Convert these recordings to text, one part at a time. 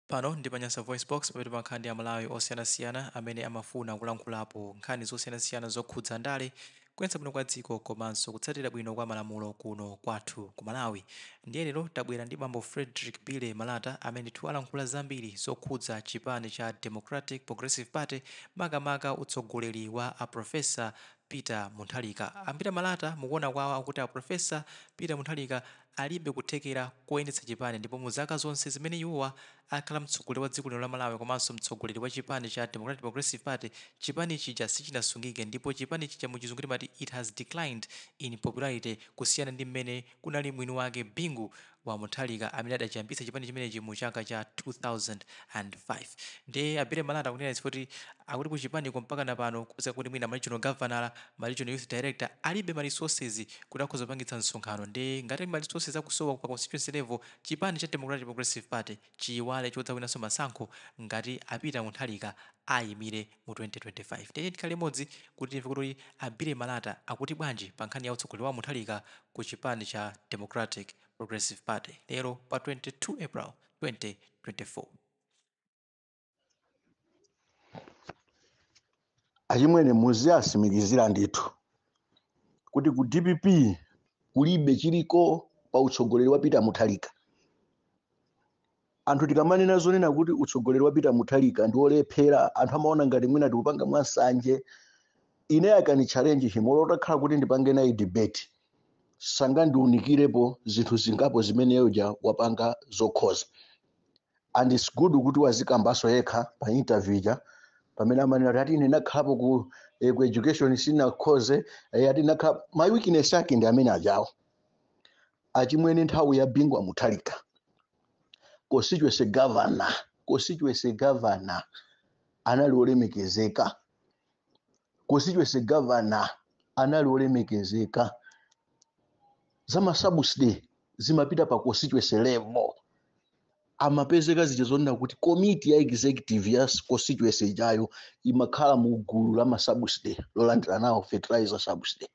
Pano ndi pa Nyasa VoiceBox, pamene pamakhala ndi Amalawi osiyanasiyana amene amafuna kulankhulapo nkhani zosiyanasiyana zokhudza ndale, kuyendetsa bwino kwa dziko komanso kutsatira bwino kwa malamulo kuno kwathu ku Malawi. Ndiye lero tabwera ndi bambo Frederick Billy Malata, amene ndithu alankhula zambiri zokhudza chipani cha Democratic Progressive Party, makamaka utsogoleri wa a Professor Peter Mutharika. A Peter Malata mukuona kwawo akuti a Professor Peter Mutharika alibe kuthekera koyendetsa chipani, ndipo mu zaka zonse zimene iwowa akhala mtsogoleri wa dziko lino la Malawi komanso mtsogoleri wa chipani cha Democratic Progressive Party, chipani chija sichinasungike, ndipo chipani chija muchizungu timati it has declined in popularity kusiyana ndi mmene kunali mwini wake Bingu wa Mutharika amene adachiyambitsa chipani chimenechi mu chaka cha 2005. Ndiye a Billy Malata akunena izi poti akuti ku chipaniko mpakana pano kupezeka kuti mwina ma regional governor, ma regional youth director alibe ma resources kuti akhoza kupangitsa msonkhano. Ndiye ngati ma resources akusowa pa constituency level, chipani cha Democratic Progressive Party chiyiwale chodzawinanso masankho ngati a Peter Mutharika ayimire mu 2025. Tiyeni tikhale limodzi kuti timve kuti a Billy Malata akuti bwanji pa nkhani ya utsogoleri wa Mutharika ku chipani cha Democratic Progressive Party lero pa 22 April 2024. Achimwene, muziasimikizira ndithu kuti ku DPP kulibe chiliko pa utsogoleri wa Peter Mutharika. Anthu tikamanena zonena kuti utsogoleri wa Peter Mutharika ndi wolephera, anthu amaona ngati mwina tikupanga mwansanje. Ine I can challenge him, olo utakhala kuti ndipange naye debate, sangandiunikirepo zinthu zingapo zimene uja wapanga zokhoza. And it's good kuti wazikambaso yekha pa interview ija, pamene amanena kuti ati ine nakhalapo ku education sinakhoze, ati nakhala my weakness ake ndi amene ajawo. Achimwene, nthawi ya Bingu Mutharika, constituency governor anali olemekezeka. Constituency governor anali olemekezeka. Zama subsidy zimapita pa constituency level, amapezeka zija zonena kuti komiti ya executive ya constituency ijayo imakhala mu gulu la ma subsidy lolandira nawo fertilizer subsidy.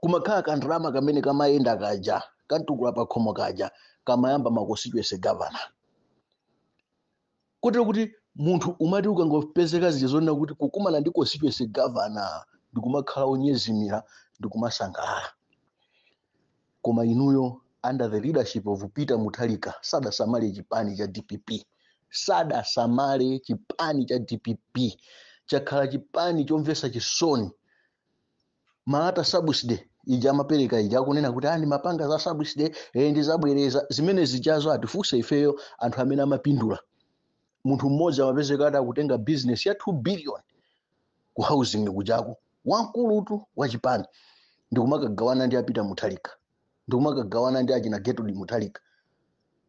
Kumakhala kandalama kamene kamayenda kaja, kantukula pa khomo kaja, kamayamba ma constituency governor, kotero kuti munthu umati ukangopezeka zija zonena kuti kukumana ndi constituency governor, ndikumakhala onyezimira, ndikumasangalala. Koma inuyo, under the leadership of Peter Mutharika, sadasamale chipani cha DPP, sadasamale chipani cha DPP. Chakhala chipani chomvetsa chisoni. Malata subsidy ija amapereka ija, akunena kuti ani mapanga za subsidy, ndizabwereza zimene zijazo. Atifunse ifeyo anthu amene amapindula. Munthu mmodzi amapezeka ati akutenga business ya 2 billion ku housing kujako, wamkulutu wa chipani, ndikumakagawana ndi a Peter Mutharika, ndikumakagawana ndi achina Gertrude Mutharika.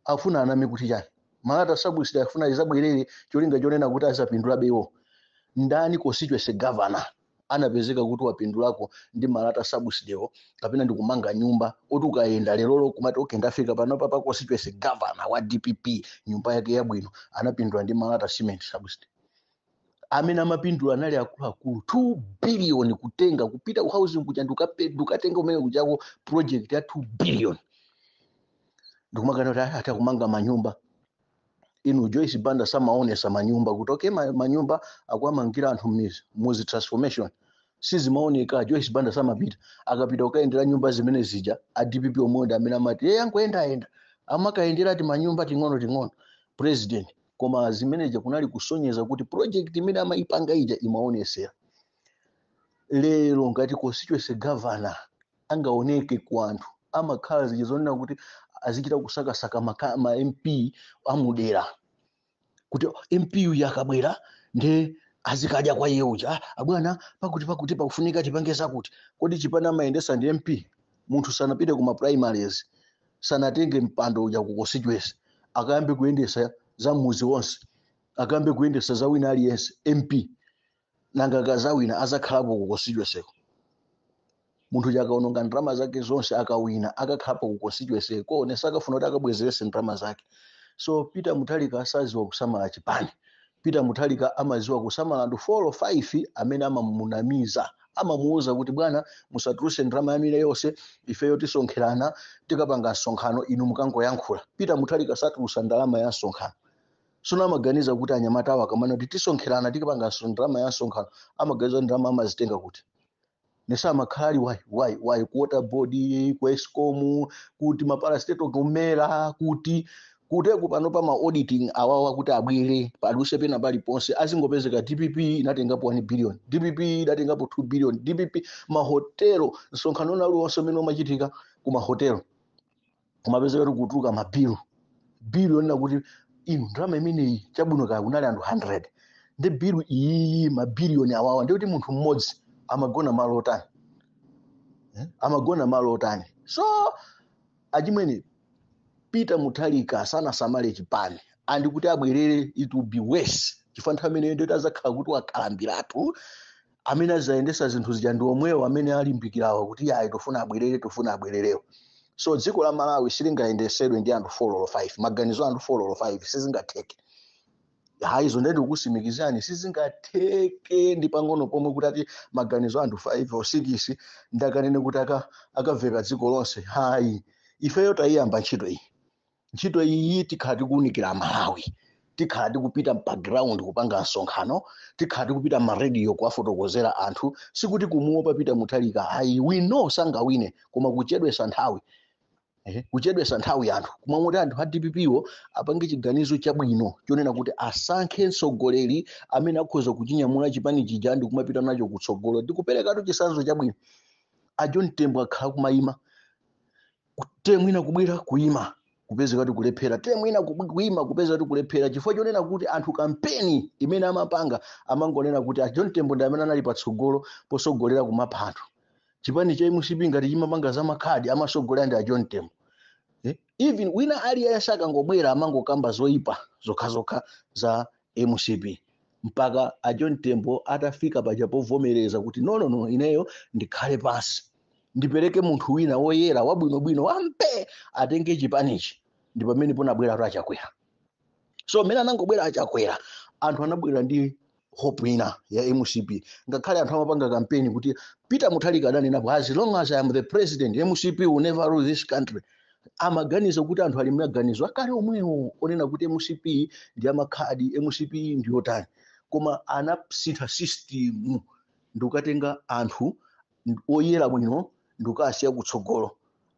Afuna aname kuti chani? Malata subsidy afuna izabwerere, cholinga chonena kuti azapindulabe iwo. Ndani constituency governor anapezeka kuti wapindulako ndi malata subsidy kapena ndikumanga nyumba oti ukayenda lerolo kumati, "Okay, ndafika panopa pa constituency governor wa DPP, nyumba yake yabwino," anapindula ndi malata cement subsidy? Amene amapindula anali akuluakulu. 2 billion kutenga, kupita ku housing kuja, ndikukatenga umene kujako project ya 2 billion, ndikumakana kuti ati akumanga manyumba. Inu, Joyce Banda samaonesa manyumba kuti, okay, manyumba akuamangira anthu mmizi, muzi transformation sizimaoneka. Joyce Banda samapita. Akapita kukayendera nyumba zimene zija, a DPP omwe ndi amene amati ye angoyendayenda, amakayendera ti manyumba ting'ono ting'ono president. Koma zimeneja kunali kusonyeza kuti project imene amayipanga ija imaonesera. Lero ngati constituency governor angaoneke ku anthu, amakhala zija zonena kuti azichita kusakasaka ma MP amudera, kuti MP uyu akabwera nde azikadya kwa iye uja. "Ah, abwana, pakuti pakuti pakufunika tipange zakuti." Kodi chipani amayendesa ndi MP? Munthu sanapite kuma primaries, sanatenge mpando uja ku constituency, akayambe kuyendesa za muzi wonse, akayambe kuyendesa za wina aliyense MP? Nanga akazawina azakhalapo ku constituency? Munthu uja akaononga ndalama zake zonse, akawina akakhalapo ku constituency ko? Nesakafuna kuti akabwezerese ndalama zake. So Peter Mutharika asaziwa kusamala chipani. Peter Mutharika amaziwa kusamala anthu 4 or 5 amene amamunamiza, amamuwuza kuti, "Bwana, musatuluse ndalama yamene yonse, ifeyo tisonkherana, tikapanga msonkhano, inu mukangoyankhula." Peter Mutharika satulusa ndalama ya msonkhano. Sono amaganiza kuti anyamata awo akamana kuti tisonkherana, tikapanganso ndalama ya msonkhano, amaganiza kuti ndalama amazitenga kuti nesa amakhala ali wayi wayi wayi ku Water Board, ku ESCOM, kuti ma parastatal kumera kuti kuteku. Pano pa ma auditing awawa kuti abwere paduse pena paliponse azingopezeka DPP inatengapo 1 billion, DPP inatengapo 2 billion, DPP mahotelo. Msonkhano uliwonse umene umachitika ku mahotelo kumapezeka kuti kutuluka mabilu bilu yonena kuti inu ndalama imeneyi chabwino kaya kunali anthu 100 ndi bilu iyi, mabiliyoni awawa, ndikuti munthu mmodzi amagona malo otani? Eh? Amagona malo otani? So achimwene, Peter Mutharika sanasamale chipani, and kuti abwerere it will be worse, chifukwa nthawi imeneyo ndiyoti azakhala kuti wakalambiratu. Amene azayendesa zinthu zija ndi omwewo amene alimbikirawo kuti ayi, tofuna abwerere, tofuna abwererewo. So dziko la Malawi silingayendesedwe ndi anthu 4 or 5, maganizo a anthu 4 or 5 sizingatheke. Hayi, izo ndeti kukusimikizani, sizingatheke ndi pang'ono pomwe kuti ati maganizo a anthu 5 or 6 ndakanene kuti akamveka dziko lonse. Hayi, ifeyo tayiyamba ntchito iyi. Ntchito iyi tikhala tikuwunikira Malawi, tikhala tikupita background kupanga msonkhano, tikhala tikupita marediyo kuwafotokozera anthu. Sikuti kumuopa Peter Mutharika, hayi, we know sangawine, koma kuchedwesa nthawi, kuchedwesa nthawi anthu kumamoti anthu a DPP wo apange chiganizo chabwino chonena kuti asankhe mtsogoleri amene akhoza kuchinyamula chipani chija ndi kumapita nacho kutsogolo. Ndikuperekatu chitsanzo chabwino, a John Tembo akhala kumayima term ina, kubwera kuyima, kupezeka kuti kulephera, term ina kuyima, kupeza kuti kulephera, chifukwa chonena kuti anthu kampeni imene amapanga amangonena kuti a John Tembo ndi amene anali patsogolo posogolera kumapha anthu. Chipani cha MCP ngati chimapanga za makhadi, amasogolera ndi a John Tembo. Even wina aliyense akangobwera amangokamba zoyipa zokhazokha za MCP, mpaka a John Tembo atafika paja povomereza kuti no, no, no, ineyo ndikhale pansi, ndipereke munthu wina woyera wabwinobwino wampe atenge chipanichi, ndi pamene ponabwera aChakwera. So mmene anangobwera aChakwera, anthu anabwera ndi hope ina ya MCP. Ngakhale anthu amapanga kampeni kuti Peter Mutharika adanenapo, "As long as I am the president, MCP will never rule this country," amaganiza kuti anthu ali maganizo akale omwewo onena kuti MCP ndi amakhadi, MCP ndi yotani. Koma anasintha system ndikukatenga anthu oyera bwino ndikukasiya kutsogolo.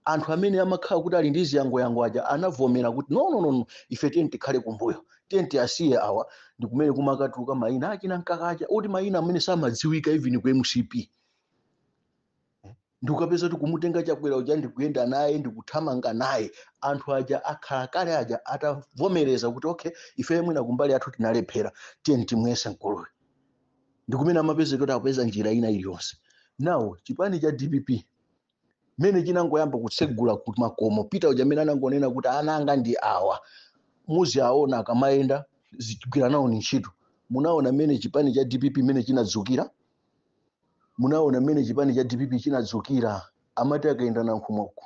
Anthu amene amakhala kuti ali ndi ziyangoyango aja anavomera kuti no, no, no, no, ife tiye tikhale kumbuyo, tiye tiyasiye awa. Ndi kumene kumakatuluka mayina achina Mkakacha oti mayina amene samadziwika even ku MCP, ndikukapeza kuti kumutenga Chakwera uja ndikuyenda naye, ndikuthamanga naye. Anthu aja akhala kale aja atavomereza kuti okay, ife mwina kumbali athu tinalephera, tiye timwese mkuluyu, ndikumene amapezeka kuti akupeza njira ina iliyonse. Now chipani cha DPP mene chinangoyamba kutsegula ku makomo, Peter uja amene anangonena kuti ana anga ndi awa, muziaona akamayenda, zigwira nawo ni ntchito. Munaona mmene chipani cha DPP mmene chinadzukira, munaona mmene chipani cha DPP chinadzukira. Amati akaenda Nankhumwa uku,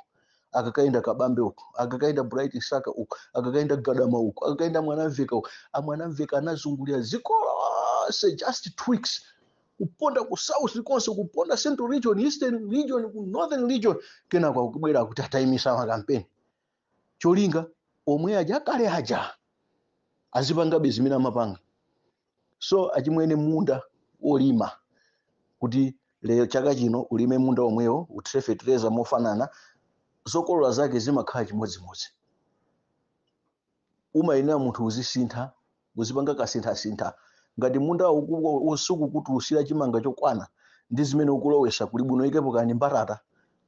akakaenda Kabambe uku, akakaenda Bright Saka uku, akakaenda Gadama uku, akakaenda Mwanamveka uku. AMwanamveka anazungulira dziko lonse just 2 weeks, kuponda ku south konse, kuponda Central Region, Eastern Region, ku Northern Region. Kenako akubwera kuti atayimisa makampeni, cholinga omwe aja akale aja azipangabe zimene amapanga. So achimwene, munda wolima kuti lero chaka chino ulime munda omwewo, uthire fetereza mofanana, zokolola zake zimakhala chimodzimodzi. Umayenera munthu uzisintha, uzipanga kasinthasintha. Ngati munda usukukutulutsira chimanga chokwana ndi zimene ukulowesa, kuli bwino ikepo kaya ndi mbatata,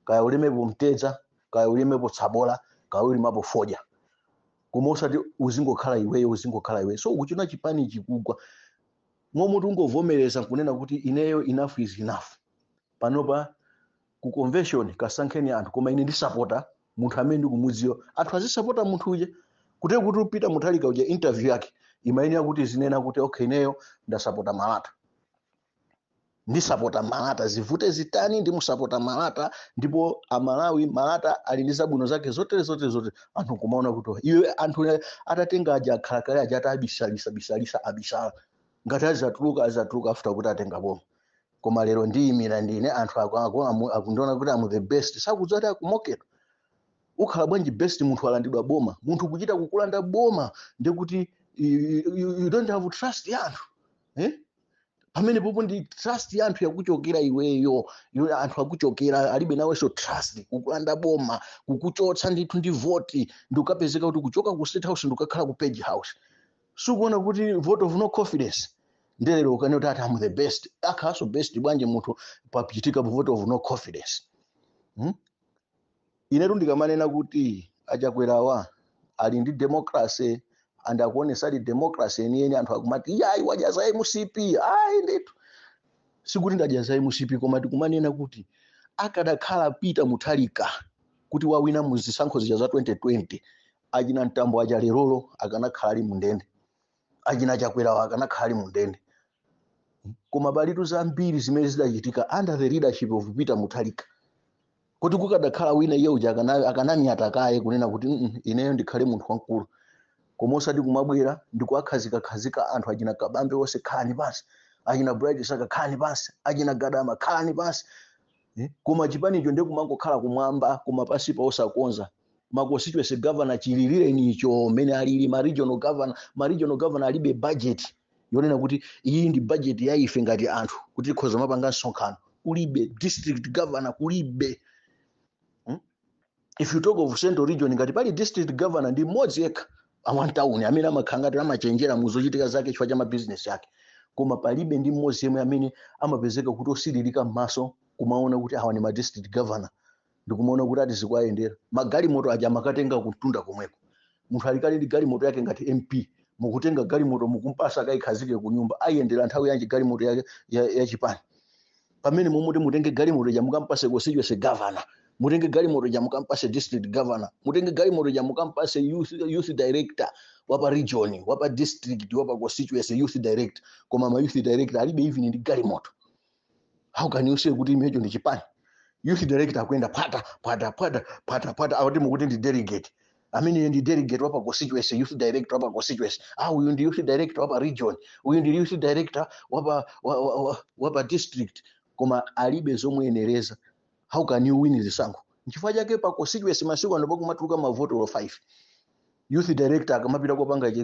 kaya ulimepo mtedza, kaya ulimepo tsabola, kaya ulimapo fodya, koma usati uzingokhala iweyo, uzingokhala iweyo. So ukuchona chipani chikugwa momwe ungovomereza nkunena kuti ineyo enough is enough. Panopa ku convention kasankheni anthu, koma ine ndisapota munthu amene ndikumudziwa. Anthu azisapota munthu uja kuti Peter Mutharika uja interview yake imayenera kuti zinena kuti okay, ineyo ndasapota Malata, ndisapota Malata, zivute zitani ndimusapota Malata, ndipo Amalawi, Malata ali ndi zabwino zake zotere zotere zotere. Anthu kumaona kuti iwe anthu atatenga aja akhala kale aja atabisalisa bisalisa abisala, ngati azatuluka azatuluka after kuti atenga boma. Koma lero ndiyimira ndine, anthu akundiona kuti am the best. Sakudziwa kuti akumokedwa. Ukhala bwanji best munthu alandidwa boma? Munthu kuchita kukulanda boma ndikuti You don't have trust ya anthu, eh? Pamene popo ndi trust ya anthu yakuchokera iweyo. Iwe anthu akuchokera, alibe nawenso trust, kukulanda boma, kukuchotsa ndithu ndi voti, ndikukapezeka kuti kuchoka ku State House ndikukakhala ku Page House. Sikuona kuti vote of no confidence? Ndelero ukane kuti ati, "I'm the best." Akhalanso best bwanji munthu pachitika vote of no confidence, Inetu ndikamanena kuti achakwerawa ali ndi democracy and akuonesa ali democracy yeniyeni, anthu akumati, "Iyayi, wadya za MCP." Ayi ndithu, sikuti ndadya za MCP, koma tikumanena kuti akadakhala Peter Mutharika kuti wawina muzisankho zija za 2020, achina Mtambo aja lerolo akanakhala ali mundende, achina Chakwerawa akanakhala ali mundende. Koma palitu zambiri zimene zidachitika under the leadership of Peter Mutharika, kuti kukadakhala wina, iye uja akanamyata kaye kunena kuti, ineyo ndikhale munthu wamkulu," koma osati kumabwera ndikuakhazikakhazika anthu, achina Kabambe onse khalani pansi, achina Bright Saka khalani pansi, achina Gadama khalani pansi, eh? Koma chipanicho ndiye kumangokhala kumwamba koma pansipa osakonza. Ma constituency governor chililirenicho mmene alili, ma regional governor, ma regional governor alibe budget yonena kuti iyi ndi budget ya ife ngati anthu kuti tikhoza mapanga msonkhano, kulibe. District governor kulibe, If you talk of Central Region, ngati pali district governor ndi mmodzi yekha awantawuni amene amakhala ngati amachenjera mu zochitika zake chifukwa cha mabizinesi yake, koma palibe ndi mmodzi yemwe amene amapezeka kuti osiririka m'maso kumaona kuti awa ni ma district governor, ndikumaona kuti ati zikuayendera. Magalimoto aja amakatenga kumtunda komweko. Munthu alikali ndi galimoto yake ngati MP, mukutenga galimoto mukumpasa akayikhazike ku nyumba, ayendera nthawi yanji galimoto yake ya chipani? Pamene mumuti mutenge galimoto ja mukampase constituency governor, mutenge galimoto ja mukampase district governor, mutenge galimoto ja mukampase youth director wapa region, wapa district, wapa constituency youth director, koma ma youth director alibe even ndi galimoto. How can you say kuti imecho ndi chipani? Youth director akuyenda phwata phwata phwata phwata phwata, akuti mukuti ndi delegate amene ndi delegate wapa constituency, youth director wapa constituency. Ah, uyu ndi youth director wapa region, uyu ndi youth director wapa district, koma alibe zomuyenereza. How can you win zisankho? Nchifukwa chake pa constituency masiku ano pakumatuluka mavoti olo 5. Youth director akamapita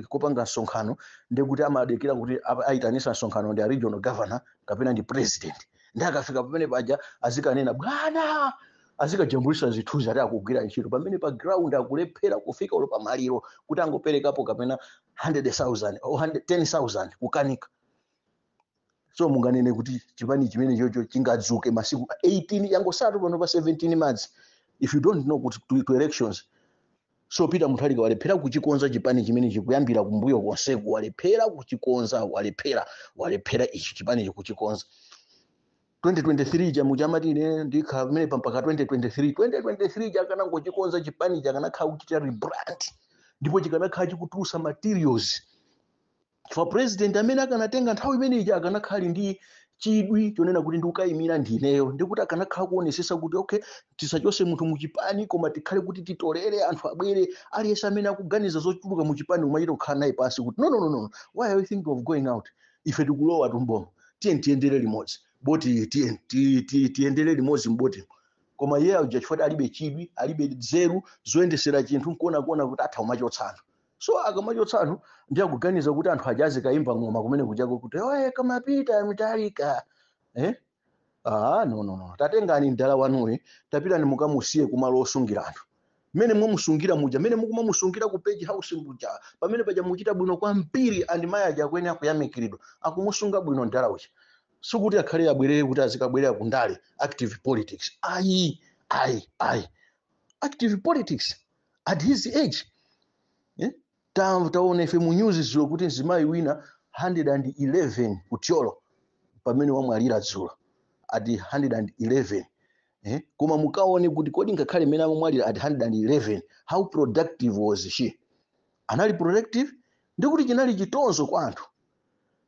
kopanga msonkhano, ndekuti amadekera kuti ayitanisa msonkhano ndi a regional governor kapena ndi president, ndi akafika pamene paja azikanena bwana, azikajambulisa zithunzi ati akugwira ntchito, pamene pa ground akulephera kufika ulo pamaliro kuti angoperekapo kapena 100,000 or 10,000, kukanika. So munganene kuti chipani chimene chocho chingadzuke masiku 18 yangosatu pano pa 17 months, if you don't know kuti to elections? So Peter Mutharika walephera kuchikonza chipani chimene chikuyambira kumbuyo konseku, walephera kuchikonza, walephera, walephera ichi chipani chikuchikonza. 2023 chamu chamati ine ndikhala pamene pa mpaka 2023. 2023 chakanangochikonza chipani, chakanakhala kuchita rebrand ndipo chikanakhala chikutulusa materials for president amene akanatenga nthawi imeneyi, akanakhala ndi chidwi chonena kuti ndikukayimira ndineyo, ndikuti akanakhala kuonesesa kuti okay, tisachose munthu muchipani, koma tikhale kuti titolere anthu abwere. Aliyense amene akuganiza zochuluka muchipani umachita kukhala naye pansi kuti, "No, no, no, no, why are you thinking of going out? Ife tikulowa tumboma, tiye tiyendere limodzi boti, tiye tiyendere limodzi mboti." Koma iye uja chifukwa alibe chidwi, alibe nzeru zoyendesera chinthu, nkuona kuona kuti atha kumachotsa anthu. So akamachotsa anthu, ndi akuganiza kuti anthu ajazi kayimba ng'oma kumene kuchako kuti, "Oye, kamapita Mutharika," eh? Ah, no, no, no, tatengani mdala wanuyi, tapitani mukamusiye kumalo osungira anthu mmene mwamusungira muja, mmene mukumamusungira ku Page House muja. Pamene paja muchita bwino kwambiri, and mayi aja akweni akuyamikiridwa, akumusunga bwino mdala uja. Sikuti akhale abwerere kuti azikabwerera kundale, active politics, ayi, ayi, ayi. Active politics at his age, eh? Taona ife mu news dzulo kuti mzimayi wina 111 kutyolo pamene wamwalira dzulo at 111, eh? Koma mukaone kuti kodi ngakhale mmene amamwalira at 111, how productive was she? Anali productive? Ndikuti chinali chitonzo kwa anthu.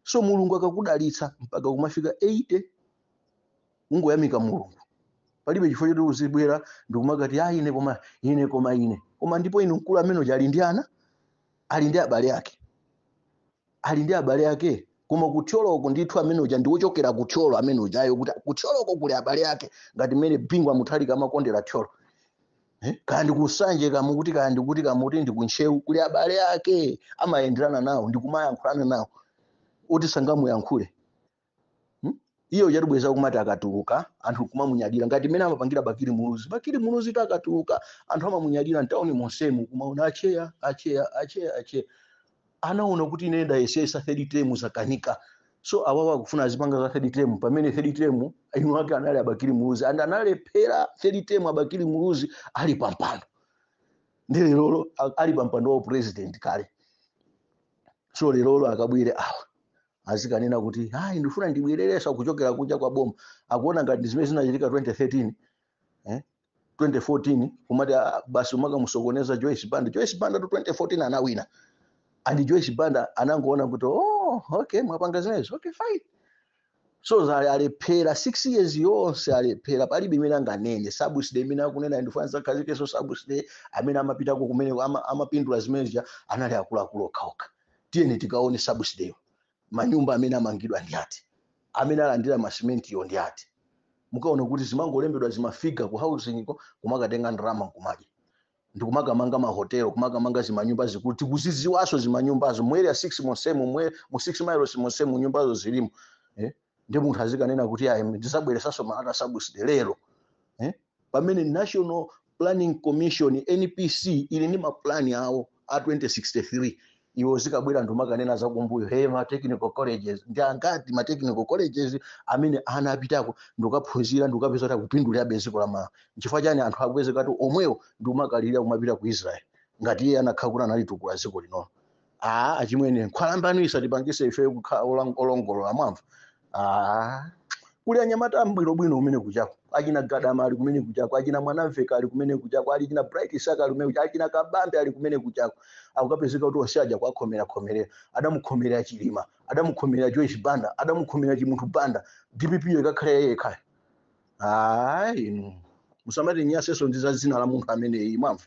So Mulungu akakudalitsa mpaka kumafika 80, ungoyamika Mulungu. Palibe chifukwa choti uzibwera ndikumakati, "Ah, ine koma ine, koma ine koma." Ndipo inu, mkulu amene ali ndi ana, ali ndi abale ake, ali ndi abale ake, koma kuthyoloko ndithu amene uja ndi wochokera kuthyolo amene ujayo, kuti kuthyoloko kuli abale ake, ngati mmene Bingu Mutharika amakondera Thyolo. Eh? Kaya ndikusanje kamukuti, kaya ndikuti kamuti ndikuntchewu, kuli abale ake amayenderana nawo ndikumayankhulana nawo oti sangamuyankhule. Iyo chatibweza kumati akatuluka anthu kumamunyadira ngati mmene amapangira Bakili Muluzi. Bakili Muluzi takatuluka anthu amamunyadira mtawuni monsemu, kumaona acheya, acheya, acheya, acheya. Anaona kuti ine ndayesesa third term, zakanika. So awawa akufuna azipanga za third term, pamene third term inu ake anali abakili Muluzi and analephera third term. Abakili Muluzi ali pampando, ndi lerolo ali pampando wa president kale. So lerolo akabwere awa azikanena kuti hayi, ndifuna ndibwereresa kuchokera kunja kwa boma, akuona ngati zimene zinachitika 2013, 2014, kumati basi umakamusokoneza Joyce Banda. Joyce Banda to 2014 anawina, and Joyce Banda anangoona kuti, "Oh, okay, mwapanga zimenezo, okay, fine." So alephera 6 years yonse, alephera, palibe imene anganene. Subsidy imene akunena, ndifuna zakhazikeso subsidy, amene amapitako kumene amapindula zimenezija anali akuluakulu okhaokha. Tiyeni tikaone subsidy yo, manyumba amene amangidwa ndi ati, amene alandira masimentiyo ndi ati? Mukaona kuti zimangolembedwa zimafika ku housing ko, kumakatenga ndalama nkumadya ndikumakamanga mahotelo, kumakamanga zimanyumba zikulu. Tikuziziwaso zimanyumbazo mu Area 6 monsemu, mu 6 Miles monsemu nyumbazo zilimo, eh? Ndi munthu azikanena kuti ayi, ndizabweresanso Malata subsidy lero, eh? Pamene National Planning Commission, NPC, ili ndi maplani awo a 2063, iwo zikabwera ndumakanena zakumbuyo. Hey, ma technical colleges ndi angati? Ma technical colleges amene ana apitako ndikukaphunzira, ndikukapeza kuti akupindulirabe dziko la Malawi. Nchifukwa chani anthu akupezeka kuti omwewo ndikumakalirira kumapita ku Israel ngati iye anakhala kuti analitukula dziko linono? Aa, achimwene, nkhwalambanu isatipangise ife kukhala olongolola, mwamva? Aa, kuli anyamata ambwinobwino kumene kuchako. Achina Gadama ali kumene kuchako, achina Mwanamveka ali kumene kuchako, ali china Bright Saka ali kumene kuchako, achina Kabambe ali kumene kuchako. Akukapezeka kuti onse aja kuakhomera khomerera. Adamukhomerera Chilima, adamukhomerera Joyce Banda, adamukhomerera Chimunthu Banda. DPP ikakhale yekhayo? Ayi, inu musamati nyaseso ndi za dzina la munthu ameneyi, mwamva?